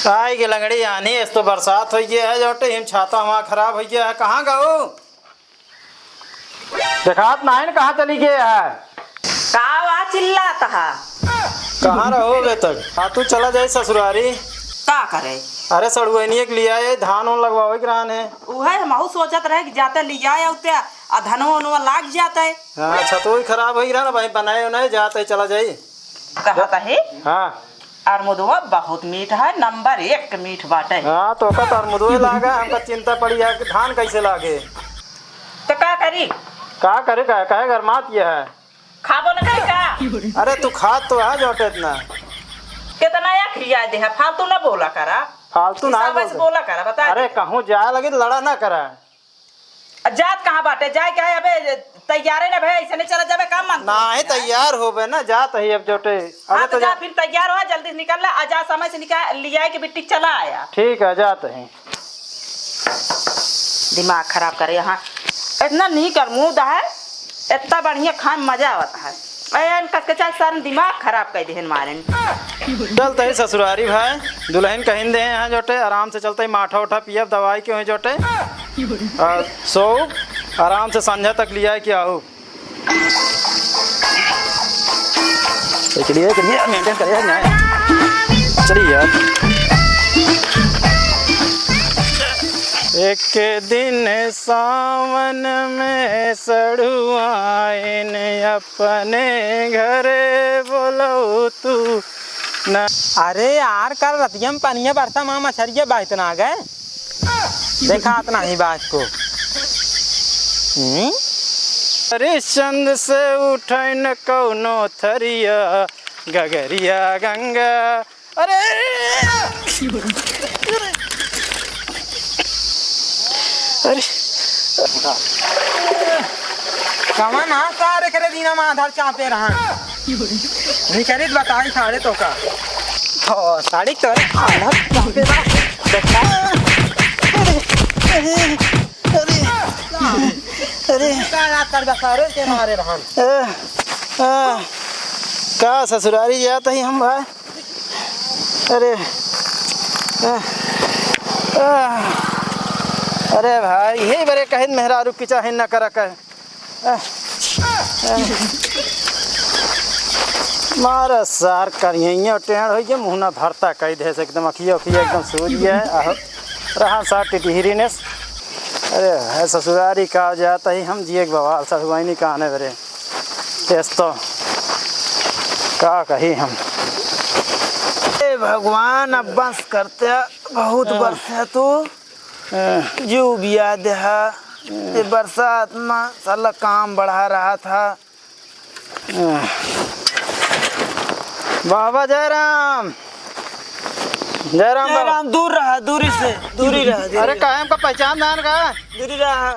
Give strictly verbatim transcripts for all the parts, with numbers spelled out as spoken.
काहे के लंगड़ी आनी, इस तो बरसात होइ गया है, जोटे हिम छाता हमार खराब होइ गया है। कहाँ गऊ? देखात नाहीं न कहाँ चली गया है। का वा चिल्लात हा? कहाँ रहो बे तक? हाँ, तू चला जाए ससुरारी। का करे? अरे सड़ुआइनिया के लिया ये धान उन लगवावे के रहन है। उहे हमहू सोचत रहे कि जाते लिया आउते आ धनवा उनवा लाग जाते। हाँ, छतवो ही खराब होइ रहा ना भाई, बनाए उनाए जाते चला जाई। कहत है? हाँ। अरमुदवा बहुत मीठ है, नंबर एक मीठ बाटे। हाँ, तोका तो अरमुदवे लागा, हमका चिंता पड़ी है कि धान कैसे लागे। तो का करी? का करे, का, काहे गरमात ये है? खाबो न करी का? अरे तू खात तो है जोटे इतना। कितना या खिया दे है, फालतू ना बोला करा। फालतू ना हिसाब से बोल। बोला करा, बता अरे दे। कहूँ जाए लगे तो लड़ा ना करा। आ, जात कहाँ बाटे? जाए के है, अबे तैयारे ना भे, ऐसे नहीं चला जाबे, काम मांग। नाहीं, तैयार होबे ना, जात ही अब जोटे। अबे हाँ, तो तो जा, जा। फिर तैयार हो, जल्दी से निकल ला, आ जा, समय से निकाल, लियाए के बिट्टी चला आया। ठीक है, जात ही। दिमाग खराब करे यहाँ, इतना नीक अरमूद है, इतना बढ़िया खाए में मजा आवत है। ए, इनका के चाहे सारन दिमाग खराब कर देहन मारन। चलते ही ससुरारी भाई, दुलहिन कहिन दे हैं यहाँ जोटे, आराम से चलते ही माठा उठा पियब, दवाई के हुई जोटे, और सो आराम से संझा तक लिया के आऊ। चलिए, चलिए, maintain करिए, न्याय। चलिए यार। एक दिन सावन में सड़ुआइन अपने घरे बोलऊ तू न। अरे यार, कल रतिया में पनिया बरसा मा मछरिया बाइत ना गए, देखात नाहीं बात को। हम्म? हरिश्चंद से उठै न कौनो थरिया, गगरिया गंगा। अरे, अरे, कवन हा सारे करे दीना मा आधार चापे रहा। नहीं करे तो बताई सारे तो का। ओ, साड़ी तोरे आधार चापे रहा। अरे, अरे, अरे। का याद कर बसारे के मारे रहन। ए, आ, का ससुरारी जात ही हम भाई। अरे, आ, आ, अरे भाई, यही बरे कहिन मेहरारू की चाहे न कर कर। आ, आ, मारे सार करिए, टेढ़ होइ गए, मुँह ना भरता कहि दे से एकदम, अखिया, अखिया एकदम सूज गया है। आहो। रहा सा टिटहिरी ने। अरे है ससुरारी का जात ही हम जिए के बवाल ससुआइनी काने बरे। तेस तो का कही हम। ए भगवान, अब बस करते, बहुत हाँ। बरसे तू। हाँ। जो बिया देहा, ये बरसात में साला काम बढ़ा रहा था। बाबा जयराम, जयराम बाबा। जयराम, दूर रहा, दूरी से, दूरी रहा, दूरी अरे रहा। काहे हमका पहचान ना का? दूरी रहा।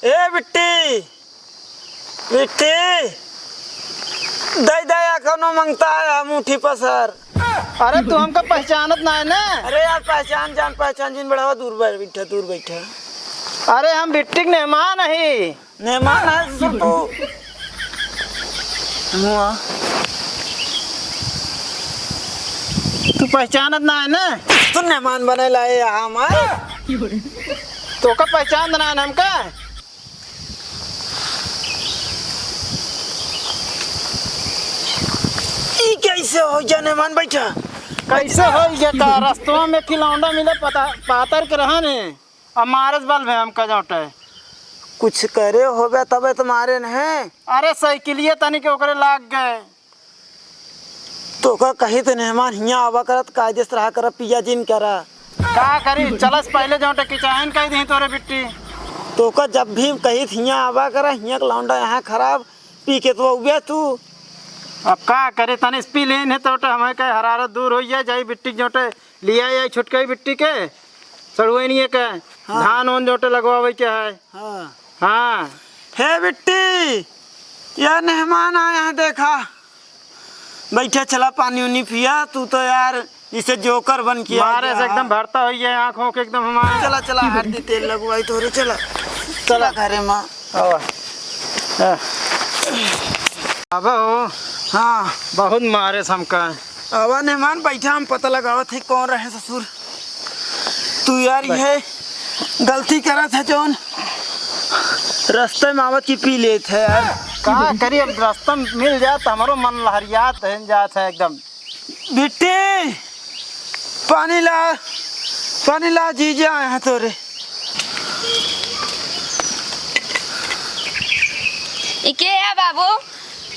ए बिट्टी, बिट्टी, दई दया कौनो मंगता है, हम उठी पसर। अरे तू हमका पहचानत ना है ना? अरे यार पहचान जान पहचान जिन बढ़ावा, दूर बैठ, बैठा, दूर बैठा। अरे हम बिट्टी के मेहमान ही। मेहमान है ससुर तू। मुआ। तू पहचानत ना है ना? तू मेहमान बने लाए यहाँ हमार। तोका पहचान ना है हमका? ई कैसे हो गया मेहमान बैठा? कैसे हो गया का? रस्तवा में खिलौंडा मिले पता, पातर के रहन है। अब मारे से बल भे हमका जौटे। कुछ करे होबे तबे तो मारे न है। अरे साइकिलिए तनी के ओकरे लाग गए। तोका कही तो मेहमान हियाँ आवा करत, कायदे से रहा करा, पिया जिन करा। का करी, चलस पहले जौटे किचाइन कह दी तोरे बिट्टी। तोका जब भी कही हियाँ आवा करा, हियाँ के लौंडा यहाँ खराब, पी के तो उबे तू। अब का करे, तनी से पी लेन है तो हमें कहे हरारत दूर हो जाए, जाई बिट्टी जौटे लिया आई छुटकई बिट्टी के, सड़ुआइनिए के, हाँ। धान ओन जोटे लगवावे के है। हाँ। हाँ। हे बिट्टी, ये मेहमान आया है, देखा। बैठा, चला पानी उनी पिया, तू तो यार इसे जोकर बन के आ मारे गया से एकदम है। भरता हुई है, आँखों के एकदम हमारे। चला, चला, हरदी तेल लगवाई तोरे, चला। चला। चला घरे माँ। आवा। हाँ। अब हो। हाँ। बहुत मारे से हमका। आवा मेहमान, बैठा, हम पता लगावत है कौन रहे ससुर। तू यार, यह गलती करत है जौन रस्ते में आवत की पी लेत है यार। का करी, अब रस्ता में मिल जात तो हमरो मन लहरियात है, जात है एकदम। बिट्टी, पानी ला, पानी ला, जीजा आए हैं तोरे। ई के है बाबू?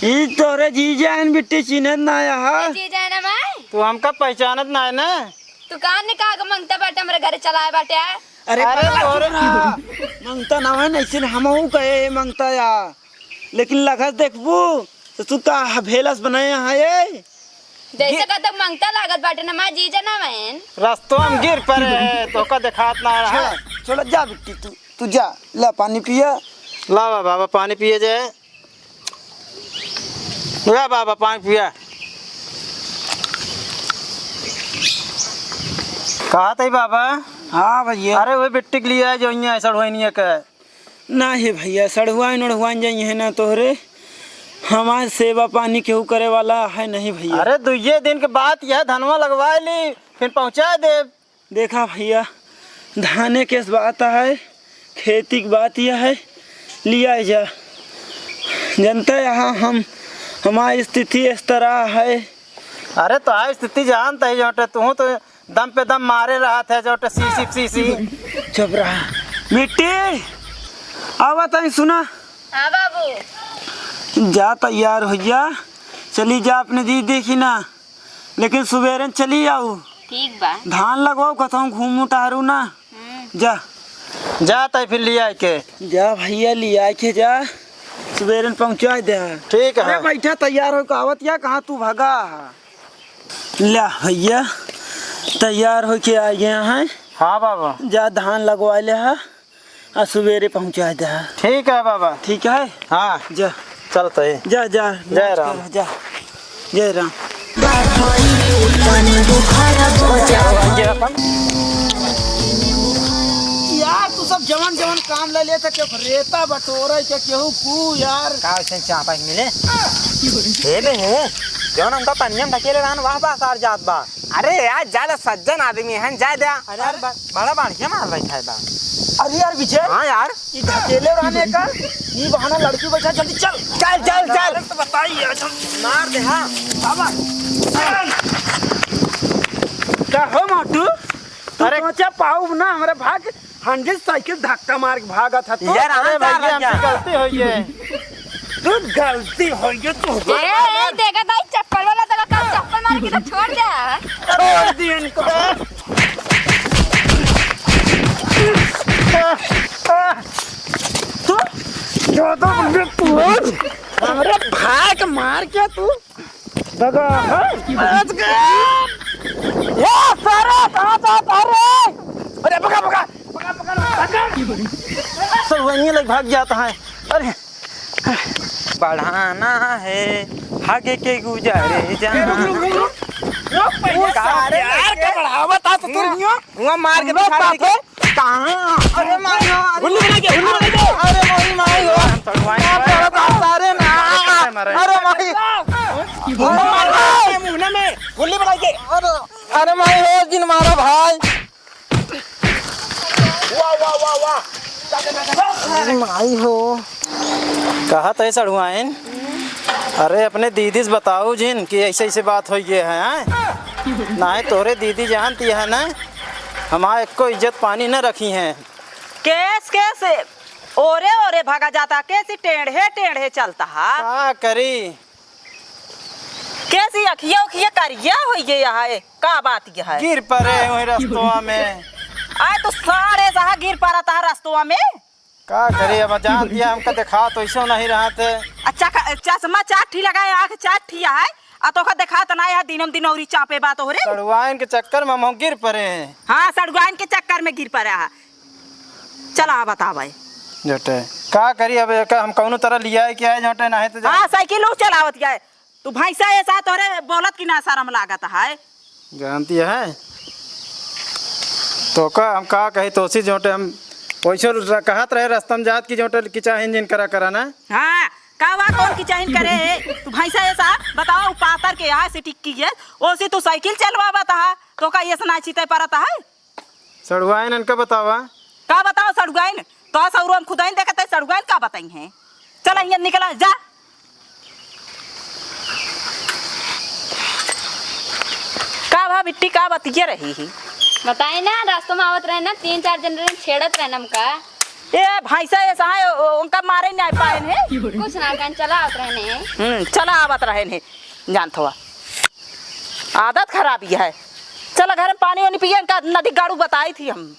ई तोरे जीजा हैं बिट्टी, चिन्हत ना आया है? जीजा है ना मैं? तू हमका पहचानत ना है ना? तू कान निकाल के मंगता बाटे, हमरे घरे चलाए बाटे। अरे अरे पगला, तोरे चुप रहा। मंगता ना है ना, इसीलिए हमहू कहे मंगता या। लेकिन लगत देखबू तो तू का भेलस बनाए यहाँ ये? जैसे गे- का तो मंगता लागत बाटे ना, माँ जीजा ना बहन। रस्तवा में गिर पड़े है, तोका देखात ना रहा। छोड़ा, छोड़ा, जा बिट्टी, तू, तू जा, ला पानी पिया। ला बा-, बाबा पानी पिए जाए। ला बाबा पानी पिया। कहा तई बाबा? हाँ भैया। अरे वो बिट्टी के लिए आए जो यहाँ सड़वाइनिया का। नाही भैया, सड़हुआइन उड़हुआइन जइहें ना तोहरे, हमार सेवा पानी केहू करे वाला है नहीं भैया। अरे दुइये दिन के बात यह धनवा लगवा ली, फिर पहुँचा दे। देखा भैया, धाने के बात है, खेती की बात यह है, लिया जा। जनता यहाँ हम, हमारी स्थिति इस तरह है। अरे तो आई स्थिति जानता ही जोटे, तू तो दम पे दम मारे रहत है, जो सी, सी, सी, सी। चुप रहा। बिट्टी, आवा तनी सुना। हाँ बाबू। जा तैयार हो जा, चली जा अपने दीदी देखी ना, लेकिन सुबेरे चली आऊ। ठीक बा। धान लगवाऊ, कतहूँ घूमू टहरू ना। हम्म। जा। जा तई फिर लिया के। जा भैया, लिया के जा, सुबेरे पहुँचा दे। ठीक है। अरे बैठा, तैयार हो के आवत या, कहाँ तू भगा? ल्या भैया, तैयार होके आ गया है। हाँ बाबा। जा धान लगवा ले हा, आ सुबेरे पहुँचा दे हा। ठीक है बाबा। ठीक है? हाँ। जा। चलते हैं। जा, जा। जय राम। जा। जय राम। यार, तू सब जवन जवन काम ले लेता, केहू रेता बटोरे के, केहू कू यार। का वैसे चापा के मिले? हे बे, हे, जौन हमका पनिया में ढकेले रहन, वह बा सार जात बा। अरे यार, ज्यादा सज्जन आदमी हन, जाए द्या। अरे यार, ब-, बड़ा बढ़िया माल बैठा है बा। अरे यार विजय। हाँ यार। ई ढकेले रहने का, ई बहाना लड़की बैठा, जल्दी चल। चल, चल, चल। अरे तो बताइए, चल। मार दे, हाँ। अब चल। का हो मोटू? तू अरे पहुंचा पाऊ ना, हमरा भाग। हंड्रेड साइकिल धक्का मार के भागत है तू। यार, अरे भैया, हमसे गलती हो गई। तू गलती हो गई तू। ए, ए, देखा था, चप्पल वाला देखा था, चप्पल मार के तो छोड़ दे। छोड़ दिए इनको। तू ज्यादा बोल तू। हमरे भाई के मार के तू दगा, हाँ? ए, सारे, कहाँ जाता है रे? अरे, पकड़, पकड़, पकड़, पकड़, पकड़। सब वहीं लग भाग जाता है। अरे। बढ़ाना है आगे के गुजारे जान। रुक, रुक, रुक, रुक। रुक, पहले वो सारे यार लड़के का बढ़ावा था तो तुम हुआ मार के दिखा दे। कहाँ? अरे माई हो, अरे गुल्ली बना के, गुल्ली बना के। अरे माई, माई हो। हम तो वहीं क्या पर करो का सारे ना? कैसे मरे? अरे माई। गुल्ली मार के मुंह में, गुल्ली बना के। अरे, अरे माई हो, जिन मारा भाई। वाह, वाह, वाह, वाह। अरे माई हो। कहा तय सड़ुआइन? अरे अपने दीदी से बताओ जिन कि ऐसे, ऐसे बात हो गए है, हैं? ना है तोरे दीदी जानती है ना, हमार एको इज्जत पानी न रखी हैं। केस, केस ओरे ओरे भागा जाता, केसी टेढ़े टेढ़े चलता हा। का करी? केसी अखिया उखिया करिया होई गया है, का बात यह है? गिर पड़े वही रस्तवा में। आए तो सारे सहा गिर पड़ता है रस्तवा में। का करी, अब जान दिया, हमका देखा तो ऐसो नहीं रहत। अच्छा, ख-, चश्मा चार ठी लगाए, आँख चार ठी है, आ तोका देखा तो ना है, दिनम दिन औरी चापे बा तोहरे। सड़ुआइन के चक्कर में हम गिर पड़े हैं। हाँ, सड़ुआइन के चक्कर में गिर पड़ा है। चला बतावे। जोटे का करी, अब एका हम कौनो तरह लियाए के आए जोटे, नहीं तो जा- हाँ, साइकिल उ चलावत गए। तू भैंसा ऐसा तोरे बोलत कि ना शर्म लागत है। जानती है तो का, हम का कही, तोसी जोटे हम वैसे र-, कहत रहे रस्तम जात की जोटे कि चाहे इंजन करा करा ना। हाँ, का बा, कौन की चाहिन करे है? तू भैंसा ऐसा बतावा, उ पातर के यहाँ से टिक्की है, ओसी तू साइकिल चलवावत हा, तो का ये सना चीते परत है? सड़ुआइन इनका बतावा। का बताओ सड़ुआइन? तो सौरो हम खुदाइन देखत है, सड़ुआइन का बताई है? चला, यहाँ निकला, जा। का भा बिट्टी, का बतिया रही ही? बताई ना, रास्ता में आवत रहे ना, तीन चार जन रहे, छेड़त रहे हमका। ए, भैंसा ऐसा है, ओ-, उनका मारे नहीं पाए हैं। कुछ ना, कहीं चला आवत रहे हैं। हम्म, चला आवत रहे हैं, जानत हुआ। आदत खराब ही है। चला घर में पानी वानी पिए, इनका नदी गाड़ू बताई थी हम।